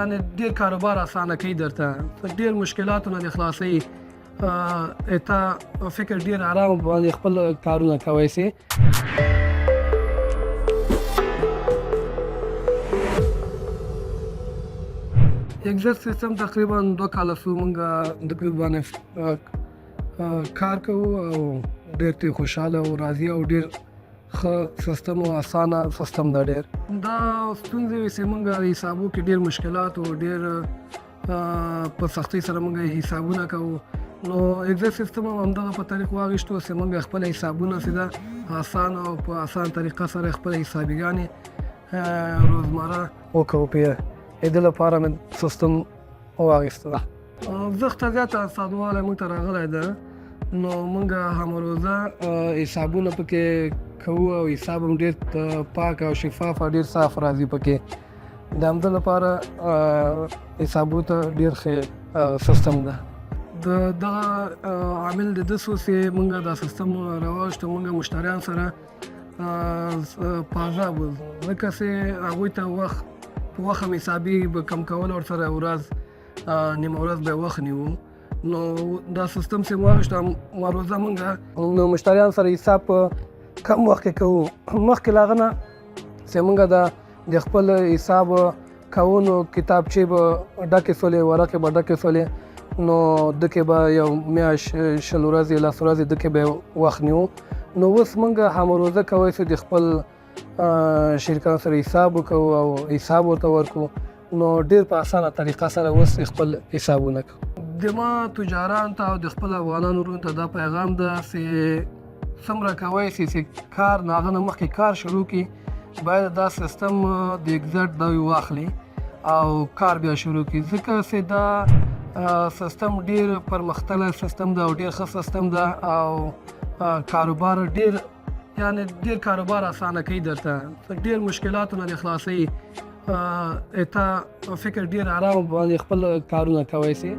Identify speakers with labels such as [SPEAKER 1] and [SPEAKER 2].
[SPEAKER 1] یعنی ډیر کاروبار اسانه کوي درته، ډیر مشکلاتو نه دې خلاصوي. تا فکر ډیر آرام باندې خپل کارونه کوی سي. اگزیکټ سیستم تقریبا 2 کاله سو مونږ د ګروپ باندې کار کوو او ډېر ترې خوشحاله او راضي او ډېر ښه سیستم او اسانه سیستم ده. ډېر دا ستونزې وې چې مونږ حسابو کې ډېر مشکلات او ډېر په سختۍ سره مونږ حسابونه کوو، نو اگزیکټ سیستم هم همدغه په طریق واخیستو چې مونږ خپل حسابونه سیده آسان او په اسان طریقه سره خپل حسابیګانې روزمره وکړو. په دې لپاره مې سیستم واخیستو. زښته زیاته اسانوالی موږ ته راغلی ده، نو موږ همروزه حسابونه پکې کوو او حساب هم ډېر پاک او شفاف او ډېر صاف راځي پکې. د همدې لپاره حسابو ته ډېر ښه سیستم ده. د دغه عامل د ده سو چې موږ دا سیستم راواخیستو، موږ مشتریان سره په عذاب وو، ځکه چې هغوی ته وخت په وخت هم حسابي به کم کول، ورسره ورځ نیمه ورځ به وخت نیو. نو دا سیستم چې واخیست، مروزه موږ نو مشتریان سره حساب په کم وخت کې کوو. مخکې له هغه نه چې موږ د خپل حساب کوو، نو کتابچې به ډکې سولې، ورقې به ډکې سولې، نو دکې به یو میاشت، 20 ورځې، 10 ورځې دکې به وخت نیو. نو اوس موږ همروزه کوی شو د خپل شریکانو سره حساب وکړو او حساب ورته ورکړو، نو ډیر په اسانه طریقه سره اوس خپل حسابونه کوو. د ما تجاران ته او د خپل افغانانو وروڼو ته دا پیغام ده چې څومره کوی شي چې کار نه هغه نه مخکې کار شروع کړي، باید دا سیستم د اگزیکټ دا واخلي او کار بیا شروع کړي، ځکه چې دا سیستم ډیر پرمختللی سیستم ده او ډیر ښه سیستم ده او کاروبار ډیر، یعنی ډیر کاروبار اسانه کوي درته، ډیر مشکلاتو نه دې خلاصوي. تا فکر ډیر آرام باندې خپل کارونه کوی سي.